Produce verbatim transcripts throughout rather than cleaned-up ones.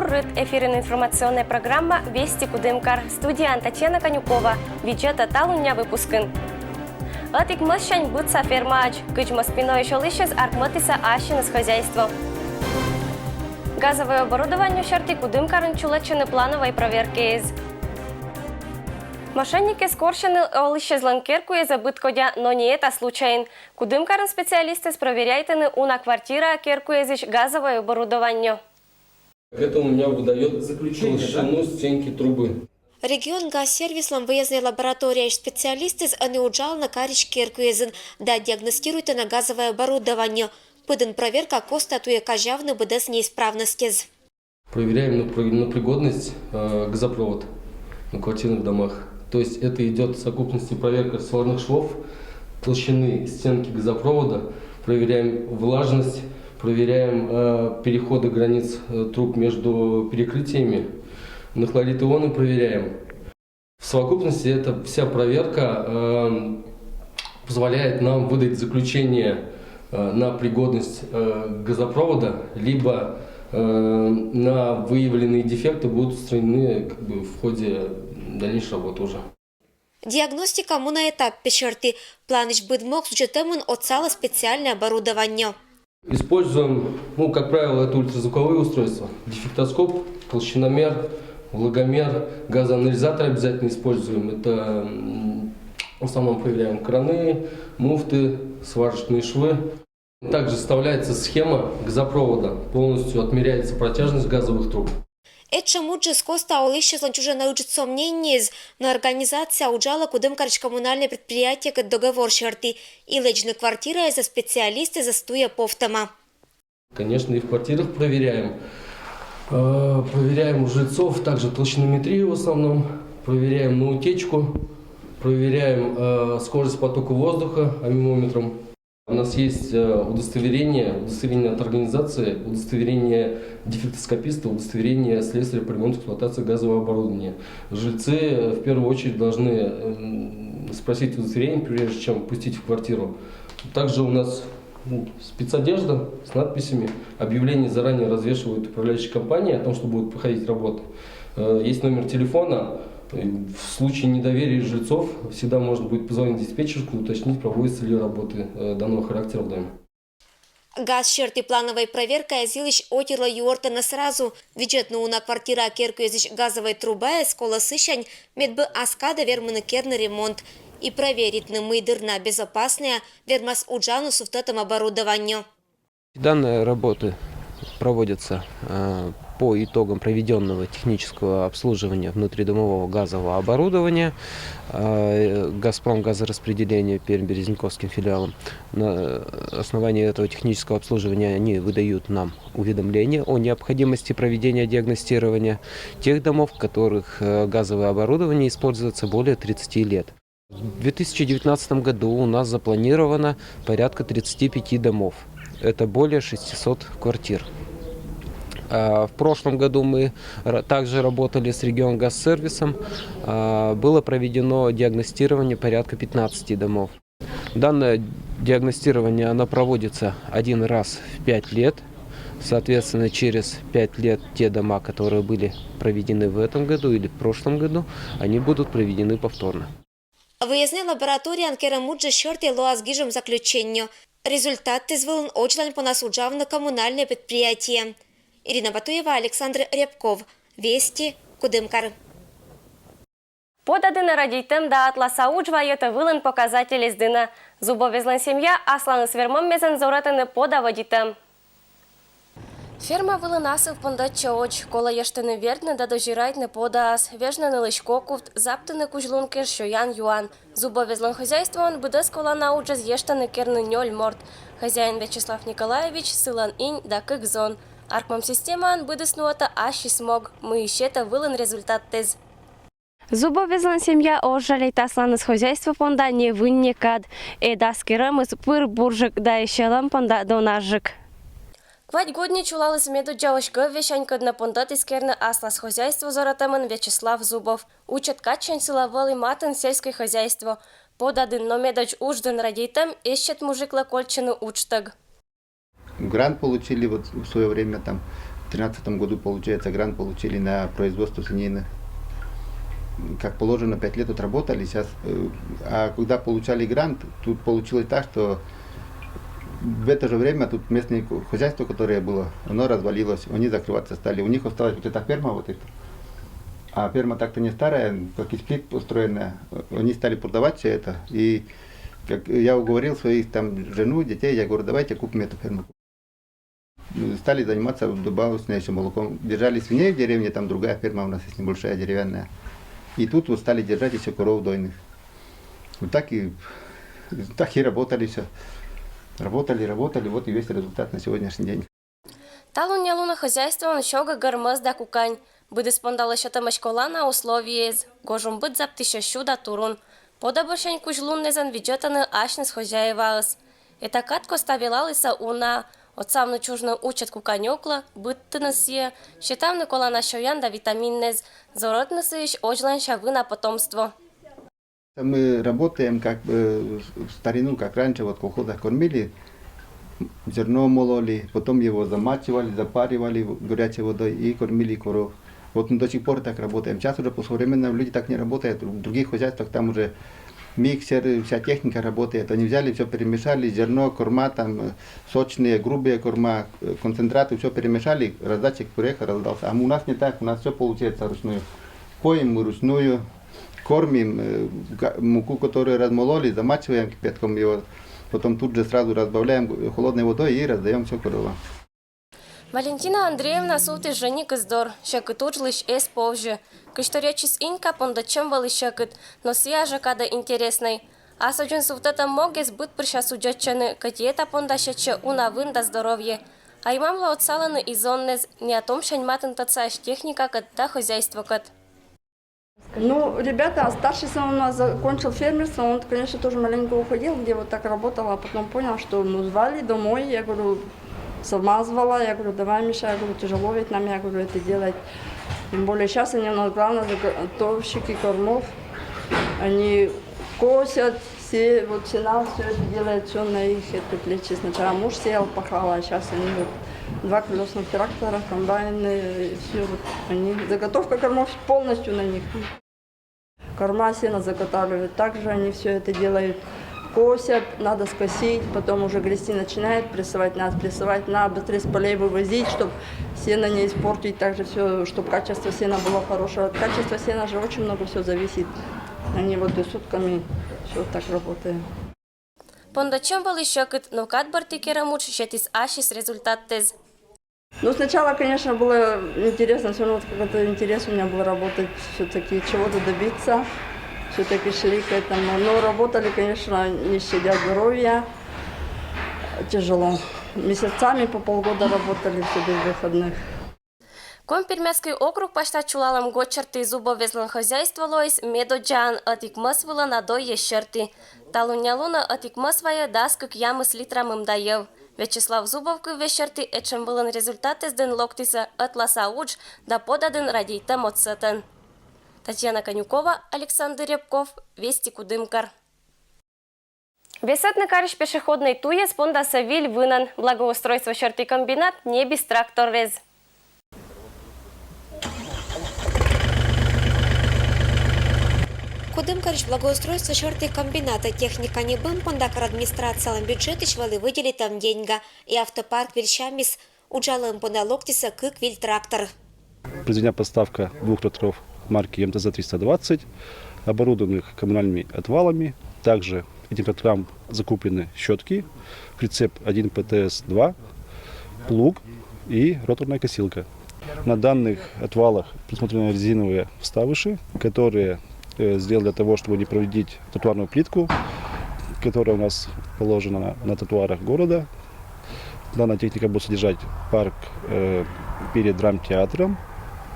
Эфирын информационная программа «Вести Кудымкар». Студияын Татьяна Конюкова. Видзӧдӧй талуння выпускын. Ӧтик мӧссянь быдса фермаӧдз. Кыдз мӧс пиноысь олысьӧс артмӧдісӧ ассьыныс хозяйство. Газовӧй оборудование серти Кудымкарын чулӧдчӧны плановӧй проверкаэз. Мошенникъяс корсьӧны олысьяслӧн керкуэзсӧ быдкодя, но не эта случайын. Кудымкарын специалистъяс проверяйтӧны уна квартираӧ керкуэзысь газовӧй оборудование. К этому у меня выдает заключение, да? Толщину стенки трубы. Регионгазсервислӧн выезднӧй лабораторияысь специалистъяс ӧні уджалӧны карысь керкуэзын да диагностируйтӧны газовӧй оборудование. Пыдын проверка коста туйӧ казявны быдӧс неисправностьяс. Проверяем на, при- на пригодность э, газопровод на квартирных домах. То есть это идет в совокупности проверка сварных швов, толщины стенки газопровода, проверяем влажность, проверяем э, переходы границ э, труб между перекрытиями, на хлорид ионы проверяем. В совокупности эта вся проверка э, позволяет нам выдать заключение э, на пригодность э, газопровода, либо э, на выявленные дефекты будут устранены как бы, в ходе дальнейшей работы уже. Диагностика мунӧ этаппӧ серти. Планысь быд мог сузьӧдӧмын отсалӧ специальнӧй оборудование. Используем, ну, как правило, это ультразвуковые устройства. Дефектоскоп, толщиномер, влагомер, газоанализатор обязательно используем. Это м, в основном проверяем краны, муфты, сварочные швы. Также составляется схема газопровода, полностью отмеряется протяжность газовых труб. Этшӧм уджыс коста олысьяслӧн чужӧн ыджыд сомнениеяс, но организация уджалӧ Кудымкарысь коммунальнӧй предприятиекӧд договор серти, и лэдзны квартираэзӧ специалистъясӧс туйӧ повтӧма. Конечно, и в квартирах проверяем. Э, Проверяем у жильцов также толщинометрию в основном. Проверяем на утечку. Проверяем э, скорость потока воздуха аммиметром. У нас есть э, удостоверение, удостоверение от организации, удостоверение дефектоскописта, удостоверение слесаря по ремонту и эксплуатации газового оборудования. Жильцы э, в первую очередь должны м, спросить удостоверение, прежде чем пустить в квартиру. Также у нас ну, спецодежда с надписями. Объявление заранее развешивают управляющие компании о том, что будут проходить работы. Э, Есть номер телефона. И В случае недоверия жильцов всегда можно будет позвонить в диспетчерскую, уточнить, проводятся ли работы э, данного характера в доме. Газ серти плановӧй проверкаыс йылысь отирлы юӧртӧны сразу. Видзӧдны уна квартираӧ керкуэзысь газовӧй трубаэз колӧ сысянь, мед бы ас кадӧ вермыны керны ремонт. И проверитны, мый дыр на безопаснӧя, вермас уджавны сувтӧдтӧм оборудование. Данные работы проводятся э, по итогам проведенного технического обслуживания внутридомового газового оборудования э, Газпром газораспределения Пермь Березниковским филиалом. На основании этого технического обслуживания они выдают нам уведомление о необходимости проведения диагностирования тех домов, в которых э, газовое оборудование используется более тридцати лет. В две тысячи девятнадцатом году у нас запланировано порядка тридцати пяти домов. Это более шестисот квартир. А В прошлом году мы ра- также работали с Регионгазсервисом. А, Было проведено диагностирование порядка пятнадцати домов. Данное диагностирование, оно проводится один раз в пять лет. Соответственно, через пять лет те дома, которые были проведены в этом году или в прошлом году, они будут проведены повторно. Выезднӧй лабораторияын керӧм уджыс серти лоас гижӧм заключение. Результатыс вылын ӧтидлань понас уджавны коммунальнӧй предприятие. Ирина Батуева, Александр Рябков. Вести, Кудымкар. Подадінӧ радейтӧм да атласа удж вайӧтӧ вылын показательӧс дінӧ. Зубовезлӧн семья асланыс вермӧммезӧн зорӧтӧны пода вӧдитӧм. Ферма вылын асыв пондӧдчӧ одз. Колӧ эштыны вердны да дозирайтны подаӧс, вежны нылысь кокувт, заптыны кузь лун кеж сёян-юан. Зубовезлӧн хозяйствоын быдӧс колана уджӧс эштӧны керны нёль морт. Хозяин Вячеслав Николаевич, сылӧн инь да кык зон. Аркмӧм системаын быдыс нуӧтӧ ассьыс мог, мыйысь сетӧ вылын результаттэз. Зубовезлӧн семья оз жалейт асланыс хозяйство понда ни вынь, ни кад. Ӧд ас керӧмыс пыр бурджык да и сьӧлӧм понда донажджык. Квайт годнӧ чулаліс медудзаысь гӧввезьсянь, кӧднӧ пондӧдіс керны аслас хозяйство зорӧтӧмын Вячеслав Зубов. Учӧт кадсянь сыла вӧлі матын сельскӧй хозяйство. Подадін, но медодз удждін радейтӧм эз сет мужиклы кольччыны уджтӧг. Грант получили вот в свое время там В тринадцатом году, получается, грант получили на производство свинины. Как положено, пять лет отработали. Сейчас, э, а когда получали грант, тут получилось так, что в это же время тут местное ко- хозяйство, которое было, оно развалилось, они закрываться стали. У них осталась вот эта ферма вот эта. А ферма так-то не старая, как из плит построенная. Они стали продавать все это. И как я уговорил своих там жену, детей, я говорю, давайте купим эту ферму. Стали заниматься добавочным еще молоком. Держали свиней в деревне, там другая ферма у нас есть небольшая деревянная. И тут вот стали держать еще коров дойных. Вот так и, так и работали все. Работали, работали, вот и весь результат на сегодняшний день. Талуннялунӧ хозяйствоын сё гӧгӧр мӧс да кукань. Быдыс понда лӧсьӧдӧмаӧсь колана условиеяс. Гожӧмбыд заптысьӧ сю да турун. Подӧбӧрсянь кузь луннэзӧн видзӧдтӧны асьныс хозяеваыс. Эта кад коста велалісӧ уна. Отсавны чужны учӧт куканьоклы, быдтыны сійӧс, сетавны колана сёян да витаминнэс, зорӧдны сыысь озьланься вына потомство. Мы работаем как бы в старину, как раньше вот в колхозах кормили, зерно мололи, потом его замачивали, запаривали горячей водой и кормили коров. Вот мы до сих пор так работаем. Сейчас уже по-современному люди так не работают. В других хозяйствах там уже миксеры, вся техника работает. Они взяли, все перемешали, зерно, корма, там э, сочные, грубые корма, э, концентраты, все перемешали, раздатчик приехал, раздался. А у нас не так, у нас все получается вручную. Поим мы вручную, кормим э, га- муку, которую размололи, замачиваем кипятком его, потом тут же сразу разбавляем холодной водой и раздаем все коровам. Валентина Андреевна сувтіс жӧникыс дор, сьӧкыд уджлысь эз повзьы. Кызьтор ӧтчыд инька пондӧдчӧм вӧлі сьӧкыд, но сійӧ жӧ кадӧ интереснӧй. Ас водзын сувтӧдӧм могыс быд пырся судзӧдчӧны, кӧть и эта понда сетсьӧ уна вын да здоровье. Аймамлы отсалӧны и зоннэз, ниа томсянь матын тӧдсаӧсь техникакӧд да хозяйствокӧд. Ну, ребята, старший сын у нас закончил фермерство, он, конечно, тоже маленько уходил, где вот так работал, а потом понял, что, ну, звали домой, я говорю, сама звала, я говорю, давай, Миша, я говорю, тяжело ведь нам, я говорю, это делать. Тем более сейчас они у нас главные заготовщики кормов, они косят, все, вот сена, все это делает, все на их это плечи. Сначала муж сеял, пахал, а сейчас они вот два колесных трактора, комбайны, все вот они, заготовка кормов полностью на них. Корма сена заготавливают, также они все это делают. Косят, надо скосить, потом уже грести начинают, прессовать надо, прессовать надо, быстрее с полей вывозить, чтобы сено не испортить, также все, чтобы качество сена было хорошее. От качества сена же очень много все зависит. Они вот и сутками все так работают. Пондӧдчӧм вӧлі сьӧкыд, но кад бӧрти керӧм удж сетіс ассьыс результаттэс. Ну, сначала, конечно, было интересно, все равно как-то интерес у меня был работать, все-таки чего-то добиться. Все-таки шли к этому. Но работали, конечно, не щадя здоровья. Тяжело. Месяцами по полгода работали все без выходных. Коми-Пермяцкӧй округ пасьта чулалӧм гочӧрті Зубовезлӧн хозяйство лоис медоддзаӧн ӧтик мӧс вылӧ на дойӧ сьӧрті. Талуннялунӧ ӧтик мӧс вайӧ дас кык-ямыс литра мында йӧв. Вячеслав Зубов кывъяс серти, этшӧм вылын результатэз дын локтісӧ ӧтласа удж да подадын радейтӧм отсӧтӧн. Татьяна Конюкова, Александр Рябков, Вести, Кудымкар. Весӧтны карысь пешеходнӧй туйяс пондасӧ виль вынӧн. Благоустройство серти комбинат ньӧбис тракторез. Кудымкарысь благоустройство серти комбинатӧ техника ньӧбӧм понда кар администрациялӧн бюджетысь вӧлі выделитӧм деньга, и автопарк вильсямис. Уджалӧм понда локтісӧ кык виль трактор. Произведена поставка двух тракторов марки М Т З триста двадцать, оборудованных коммунальными отвалами. Также этим тракторам закуплены щетки, прицеп один П Т С два, плуг и роторная косилка. На данных отвалах предусмотрены резиновые вставыши, которые э, сделаны для того, чтобы не повредить тротуарную плитку, которая у нас положена на, на тротуарах города. Данная техника будет содержать парк э, перед драмтеатром,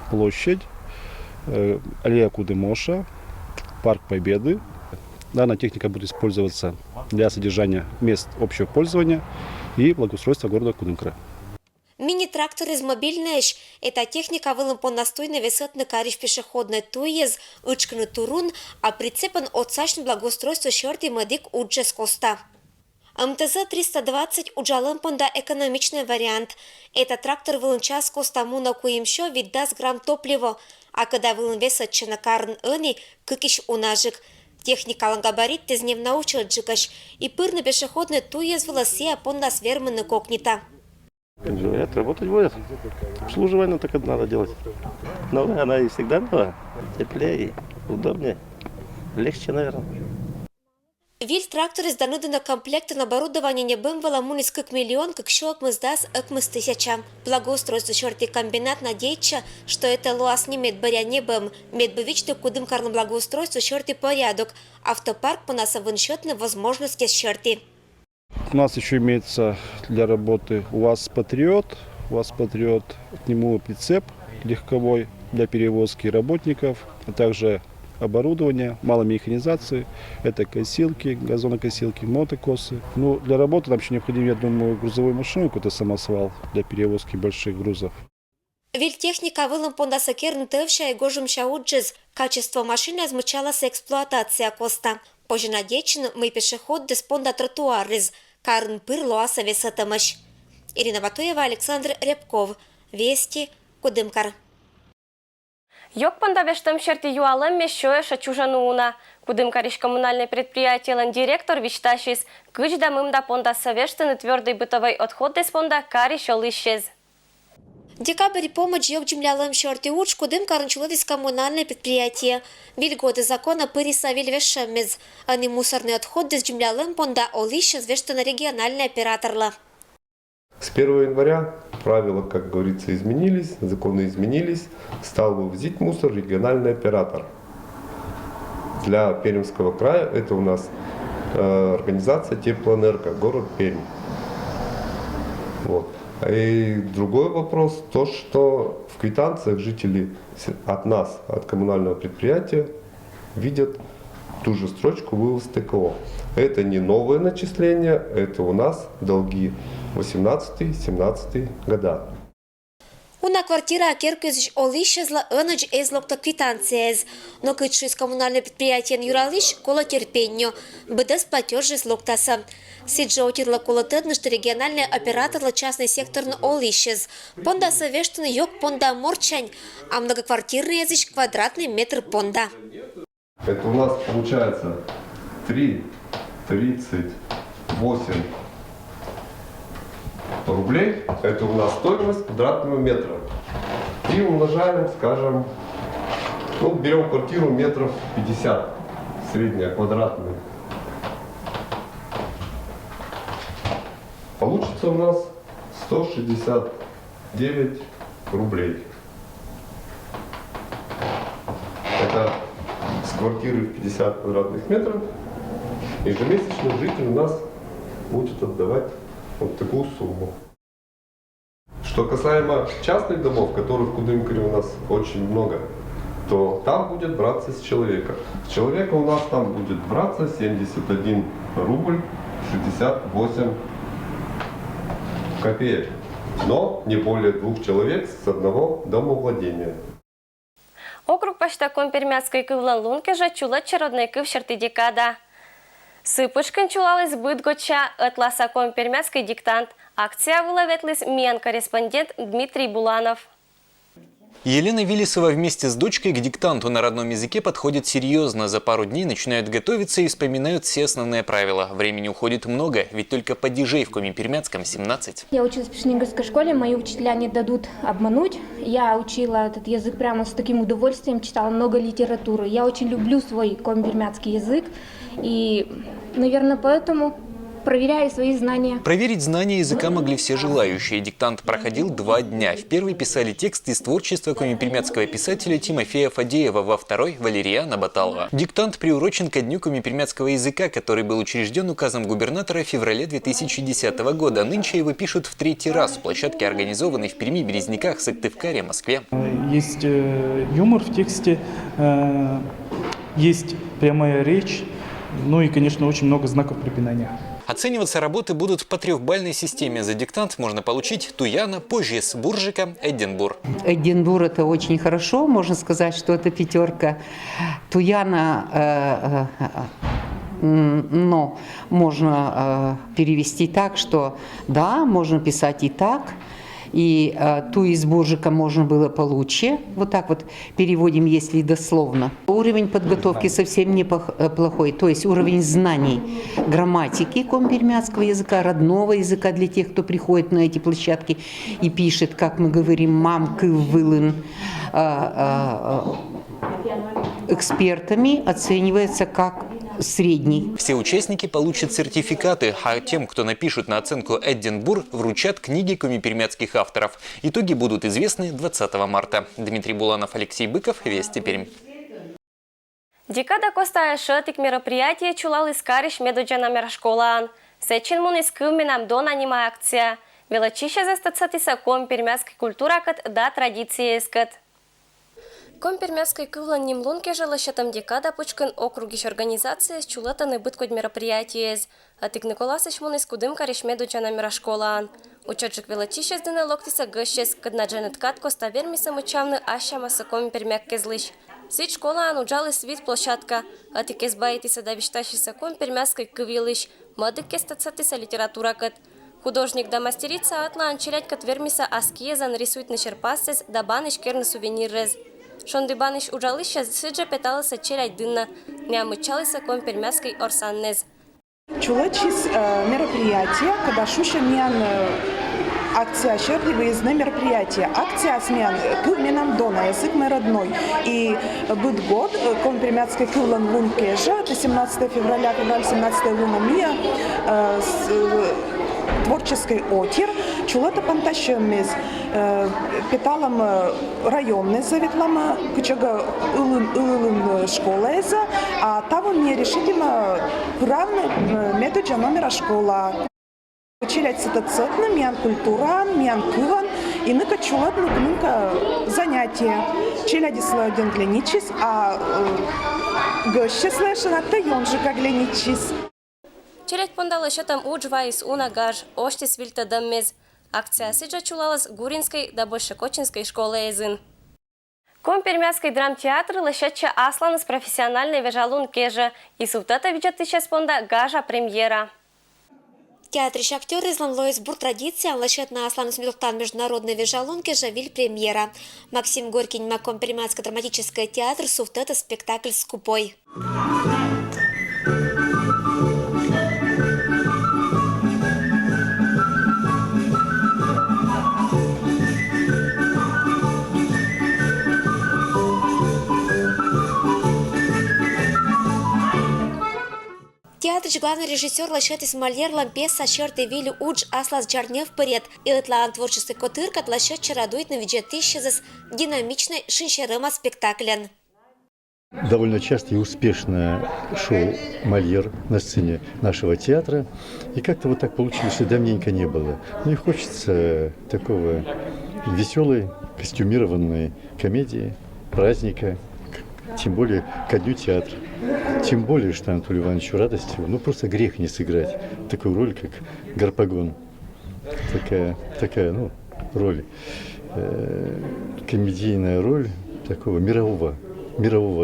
площадь, э, аллея Кудымоша, парк Победы. Данная техника будет использоваться для содержания мест общего пользования и благоустройства города Кудымкара. Мини-тракторез мобильнӧйӧсь. Эта техника вылын пондас туйны весӧтны карысь пешеходнӧй туйяс, ытшкыны турун, а прицепӧн отсасьны благоустройство серти мӧдик уджыс коста. МТЗ триста двадцать уджалӧм понда экономичнӧй вариант. Эта трактор вылын час коста мунӧ куимсё витдас грамм топливо, а кӧда вылын весӧдчӧны карын ӧні, кыкысь унажык. Техникалӧн габариттыс дневнаучӧдджыкӧсь, и пырны пешеходнӧй туйӧс вылӧ сійӧ пондас вермыны кокнита. Говорят, работать будет. Обслуживание только надо делать. Новая она и всегда новая. Теплее и удобнее. Легче, наверное. Виль тракторыс даныдінӧ комплектӧн оборудование ньӧбӧм вылӧ муніс кык миллион кыксё ӧкмысдас ӧкмыс тысяча. Благоустройство сьӧрті комбинат надейтчӧ, что этӧ лоас не медбӧръя ньӧбӧм, медбӧй видзӧдӧ Кудымкарлӧн благоустройство сьӧрті порядок, автопарк понасӧ вынсьӧдны возможностьяс сьӧрті. У нас еще имеется для работы УАЗ «Патриот». УАЗ «Патриот», к нему прицеп легковой для перевозки работников, а также оборудование, малой механизации. Это косилки, газонокосилки, мотокосы. Ну, для работы нам еще необходим, я думаю, грузовой машины, какой-то самосвал для перевозки больших грузов. Виль техника вылын пондасӧ керны тӧвся и гожӧмся уджыс. Качество машинаыс мыччалас эксплуатация коста. Позьӧ надейтчыны, мый пешеходыс понда тротуарыс, карын пыр лоас весӧтӧмысь. Ирина Батуева, Александр Рябков. Вести, Кудымкар. Ёг понда вештӧм сьӧрті юалӧм ме сёйӧ шӧр чужӧн уна. Кудымкарысь коммунальнӧй предприятиелӧн директор висьтасис, кыдз да мый да пондасӧ вештыны твёрдӧй бытӧвӧй отходыс понда карысь олысьӧс. Декабрь помӧдз ёг дземлялӧм сьӧрті удж Кудымкарын чулӧдіс коммунальнӧй предприятие. Виль годы законӧ пырис виль вежсьӧмыс. Ӧні мусорнӧй отходыс дземлялӧм понда олысьӧс вештӧны региональнӧй операторлы. С первого января правила, как говорится, изменились, законы изменились, стал вывозить мусор региональный оператор. Для Пермского края это у нас э, организация «Теплоэнерго», город Пермь. Вот. И другой вопрос, то, что в квитанциях жители с- от нас, от коммунального предприятия, видят ту же строчку «Вывоз ТКО». Это не новое начисление, это у нас долги восемнадцатый, семнадцатый года. Уна квартираӧ керкаысь олысьӧслы ӧнӧдз эз локтӧ квитанцияыс. Но кыдз шуис коммунальнӧй предприятиеӧн юралысь, колӧ терпенньӧ, быдӧс платёжыс локтасӧ. Сідзжӧ отирлы колӧ тӧдны, что региональнӧй операторлы частнӧй секторын олысьыс пондасӧ вештыны ёг понда мортсянь, а многоквартирнӧйясысь квадратнӧй метр понда. Это у нас получается три тридцать восемь рублей. Это у нас стоимость квадратного метра. И умножаем, скажем, ну, берем квартиру метров пятьдесят, средняя квадратная. Получится у нас сто шестьдесят девять рублей. Это с квартиры в пятьдесят квадратных метров ежемесячно житель у нас будет отдавать вот такую сумму. Что касаемо частных домов, которых в Кудымкаре у нас очень много, то там будет браться с человека. С человека у нас там будет браться семьдесят один рубль шестьдесят восемь копеек, но не более двух человек с одного домовладения. Округ пасьта коми-пермяцкӧй кывлӧн лун кежӧ чулӧдчӧ роднӧй кыв сьӧрті декада. Сы пытшкын чулаліс быд гоча ӧтлааса коми-пермяцкӧй диктант. Акция вылӧ ветліс миян корреспондент Дмитрий Буланов. Елена Вилисова вместе с дочкой к диктанту на родном языке подходит серьезно. За пару дней начинают готовиться и вспоминают все основные правила. Времени уходит много, ведь только падежей в коми-пермяцком семнадцать. Я училась в Пешенгорской школе, мои учителя не дадут обмануть. Я учила этот язык прямо с таким удовольствием, читала много литературы. Я очень люблю свой коми-пермяцкий язык и, наверное, поэтому проверяю свои знания. Проверить знания языка могли все желающие. Диктант проходил два дня. В первый писали текст из творчества коми-пермяцкого писателя Тимофея Фадеева, во второй — Валериана Баталова. Диктант приурочен ко Дню коми-пермяцкого языка, который был учрежден указом губернатора в феврале две тысячи десятого года. Нынче его пишут в третий раз с площадки, организованной в Перми, Березниках, Сыктывкаре, Москве. Есть э, юмор в тексте, э, есть прямая речь, ну и, конечно, очень много знаков препинания. Оцениваться работы будут по трёхбалльной системе. За диктант можно получить туяна, позис буржика, эддинбур. Эддинбур — это очень хорошо, можно сказать, что это пятерка. Туяна э, э, Но можно перевести так, что да, можно писать и так, и ту из Буржика можно было получше, вот так вот переводим, если дословно. Уровень подготовки совсем не плохой, то есть уровень знаний грамматики коми-пермяцкого языка, родного языка для тех, кто приходит на эти площадки и пишет, как мы говорим, мам кыв вылын, экспертами оценивается как средний. Все участники получат сертификаты, а тем, кто напишет на оценку один балл, вручат книги коми-пермяцких авторов. Итоги будут известны двадцатого марта. Дмитрий Буланов, Алексей Быков, Вести Пермь. Декада коста эшшӧ ӧтик мероприятие чулаліс карысь медодзанамера школаын. Сэтчин муніс «Кыв менам дона» нима акция. Велӧдчысьӧзыс тӧдсӧдісӧ коми-пермяцкӧй культуракӧд да традициеяскӧд. Коми-пермяцкӧй кывлӧн ним лун кежлӧ лӧсьӧдӧм декада пычкын округысь организацияяс чулӧтӧны быдкодь мероприятиеяс. Ӧтик ныколаысь муніс Кудымкарысь медодзанамера школаын. Ичӧтджык велӧдчысьӧс дінӧ локтісӧ гӧсьтӧс, кӧдна дженьыд кад коста вермисӧ мыччавны ассямасӧ коми-пермяк кезлысь. Сідз, школаын уджаліс вит площадка. Ӧтикӧс баитісӧ да висьтасисӧ коми-пермяцкӧй кыв йылысь, мӧдӧкӧс тӧдсӧдісӧ литературакӧд. Художник да мастерица ӧтлаын челядькӧд вермисӧ ас киӧн рисуйтны серпассӧ да банысь керны сувенирӧс. Шонді банысь уджалысьяс сідзжӧ петалісӧ челядь дінӧ, миян мыччалісӧ коми-пермяцкӧй орсаннӧс. Чулӧдчис мероприятие, кӧть шусьӧ миян акция серти выезднӧй мероприятие. Акцияыс миян «Кыв менам дона», язык мой родной. И быд год коми-пермяцкӧй кывлӧн лун кежлӧ, это семнадцатое февраля, февраль семнадцатое лунӧ, ми творческӧй отир чулӧтам понда сьӧммис. Петалам районӧ, ветлам кытчӧкӧ ылын, ылын школаӧ, а таво ми решитім пыравны медодзанамера школаӧ. Челядьсӧ тӧдсӧдны миян культураӧн, миян кывӧн, и ныкӧд чулӧдны кымынкӧ занятие. Челядьыслӧн ӧдйӧн гленитчис, а гӧсьтыслӧн ӧшинь ёнджыка гленитчис. Челядь понда лӧсьӧдӧм удж вайис уна гаж, осьтіс вильтӧдӧммис. Акция сідзжӧ чулаліс Гуринскӧй да Большекочинскӧй школаысь. Коми-пермяцкӧй драмтеатр лӧсьӧдчӧ асланыс профессиональнӧй вежалун кежӧ, и сувтӧдтӧ видзӧдысьяс понда гажа премьера. Театрысь актёръяслӧн лоис бур традицияӧн лӧсьӧдны асланыс медводдза международнӧй вежалун кежӧ виль премьера. Максим Горький нима коми-пермяцкӧй драматическӧй театр сувтӧдтӧ спектакль «Скупой». Театрысь главнӧй режиссёр лӧсьӧдіс Мольерлӧн пьеса серти виль удж аслас чарнёв пырйӧд, и ӧтлаын творческӧй котыркӧд лӧсьӧдчӧ радуйтны видзӧдысьясӧс динамичнӧй, шыӧдчӧма спектакльӧн. Довольно часто и успешно шёл Мольер на сцене нашего театра. И как-то вот так получилось, что давненько не было. Ну и хочется такого веселой, костюмированной комедии, праздника, тем более ко дню театра. Тем более, что Анатолию Ивановичу Радостеву, ну, просто грех не сыграть такую роль, как Гарпагон. Такая, такая, ну, роль, э, комедийная роль такого мирового, мирового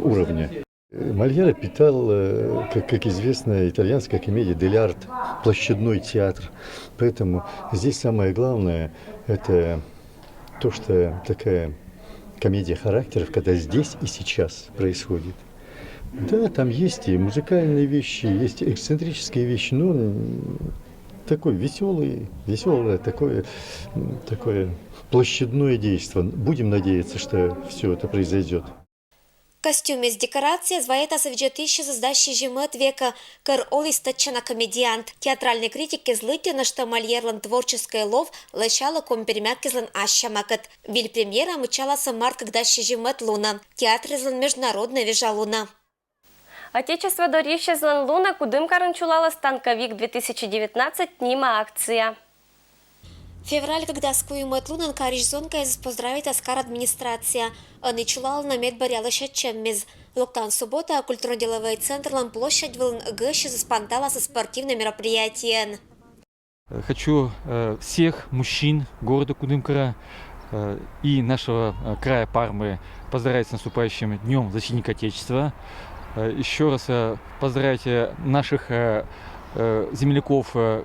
уровня. Мольера питал, э, как известная итальянская комедия «Дель Арт», площадной театр. Поэтому здесь самое главное — это то, что такая комедия характеров, когда здесь и сейчас происходит. Да, там есть и музыкальные вещи, есть эксцентрические вещи, но такой веселый, веселое такое, такое площадное действие. Будем надеяться, что все это произойдет. Костюмъяс, декорацияяс вайӧдасӧ видзӧдысьясӧс дас сизимӧд векӧ, кӧр оліс тӧдчана комедиант. Театральнӧй критикъяс лыддьӧны, что Мольерлӧн творческӧй лов лӧсялӧ коми-пермяк кезлӧн ассямакӧд. Виль премьера мыччаласӧ март кык дас сизимӧд лунӧ, театръяслӧн международнӧй вежалунӧ. Отечество дорйысьяслӧн лунӧ Кудымкарын чулалӧ «Танковик две тысячи девятнадцать» нима акция. Февраль кык дас куимӧд лунӧн карысь зонкаясӧс поздравитас кар администрация. Ӧні чулалӧны медбӧръя лӧсьӧдчӧммис. Локтан субботаӧ культурно-делӧвӧй центрлӧн площадь вылын гӧсьтъясӧс панталасны спортивнӧй мероприятиеӧн. Хочу э, всех мужчин города Кудымкара э, и нашего э, края Пармы поздравить с наступающим Днём Защитника Отечества. Э, Еще раз э, поздравить э, наших э, э, земляков, э,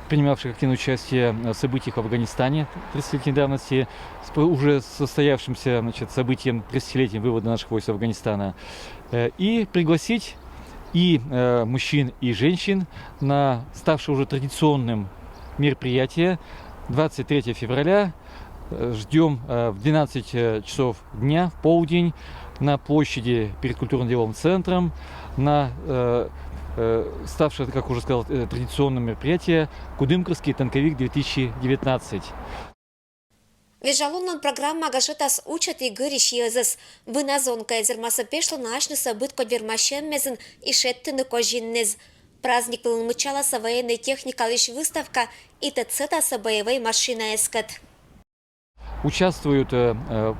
принимавших активное участие в событиях в Афганистане тридцатилетней давности, с уже состоявшимся, значит, событием тридцатилетием вывода наших войск из Афганистана, э, и пригласить и э, мужчин, и женщин на ставшее уже традиционным мероприятие двадцать третьего февраля. Ждем э, в двенадцать э, часов дня, в полдень, на площади перед культурно-деловым центром на э, э, ставшее, как уже сказал, э, традиционным мероприятие «Кудымкарский танковик две тысячи девятнадцать». Вежалунлӧн программа гашкӧ тадз учыт и гырысь йӧзӧс. Вына зонка эзырмасӧ пешлыны асьнысӧ быд кодь вермасьӧммезйын и шедьтыны козиннэз. Праздник вылын мыччаласӧ военнӧй техникалысь выставка и тӧдсӧдасӧ боевӧй машинаэзкӧд. Участвуют э, э,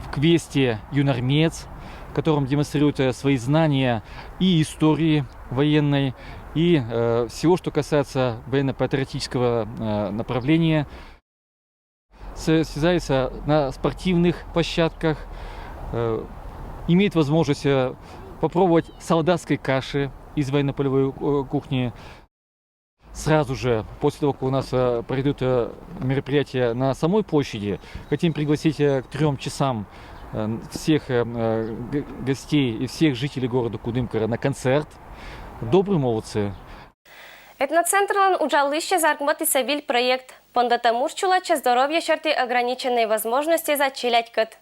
в квесте «Юнармеец», в котором демонстрируют э, свои знания и истории военной, и э, всего, что касается военно-патриотического э, направления. Состязаются на спортивных площадках, э, имеют возможность э, попробовать солдатской каши из военно-полевой э, кухни. Сразу же, после того, как у нас э, пройдут э, мероприятия на самой площади, хотим пригласить э, к трём часам э, всех э, э, г- гостей и всех жителей города Кудымкара на концерт. Добрые молодцы. Этноцентрлӧн уджалысьӧ заркмӧдіс выль проект. Пондӧтӧм уж чулӧдчӧ здоровье серти ограниченнӧй возможностьӧза челядькӧд.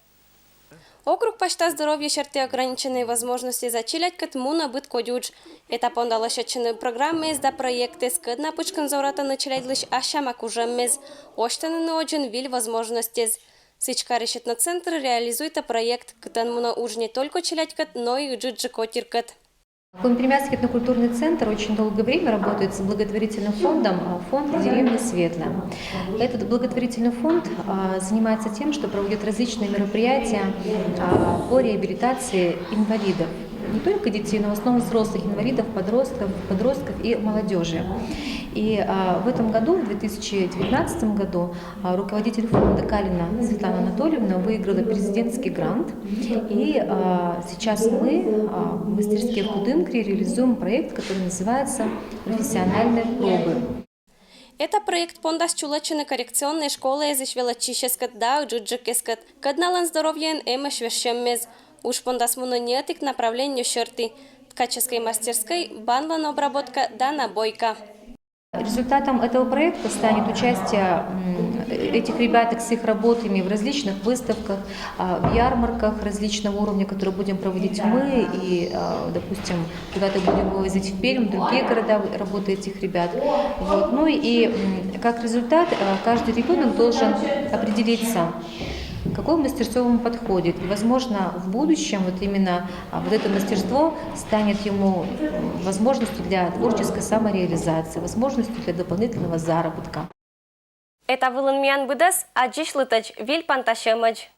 Округ пасьта здоровье серти ограниченнӧй возможностьӧза челядькӧд мунӧ быд кодь удж. Эта понда лӧсьӧдчӧны программаэз да проектэз, кӧд на пычкын зоратӧны челядьлысь ассяма кужӧммез, осьтӧны нин ӧдзӧн выль возможностьӧз. Сыктывкарысь этноцентр реализуйтӧ проект, кытӧн мунӧ удж не только челядькӧд, но и ыджыдджык котыркӧд. Куми-Пермяцкий этнокультурный центр очень долгое время работает с благотворительным фондом, а, фонд «Деревня Светлая». Этот благотворительный фонд а, занимается тем, что проводит различные мероприятия а, по реабилитации инвалидов. Не только детей, но в основном взрослых инвалидов, подростков, подростков и молодежи. И а, в этом году, в две тысячи девятнадцатом году, а, руководитель фонда Калина Светлана Анатольевна выиграла президентский грант. И а, сейчас мы а, в мастерских Кудымкаре реализуем проект, который называется «Профессиональные пробы». Эта проект пондас чулӧдчӧны коррекционнӧй школаэзысь велӧдчысьӧскӧд да ыджыдджыкӧскӧд, кӧд налӧн здоровьеын эмӧсь вежсьӧммез. Удж пондас мунӧ ни ӧтик направление серти: ткаческӧй мастерскӧй, банлӧн обработка да набойка. Результатом этого проекта станет участие этих ребяток с их работами в различных выставках, а, в ярмарках различного уровня, которые будем проводить мы и, а, допустим, куда-то будем вывозить в Пермь, в другие города работы этих ребят. Вот. Ну и как результат каждый ребенок должен определиться, какое мастерство ему подходит. И, возможно, в будущем вот именно а, вот это мастерство станет ему возможностью для творческой самореализации, возможностью для дополнительного заработка. Эта вылын миян быдӧс. Аддзысьлытӧдз, выль пантасьӧмӧдз.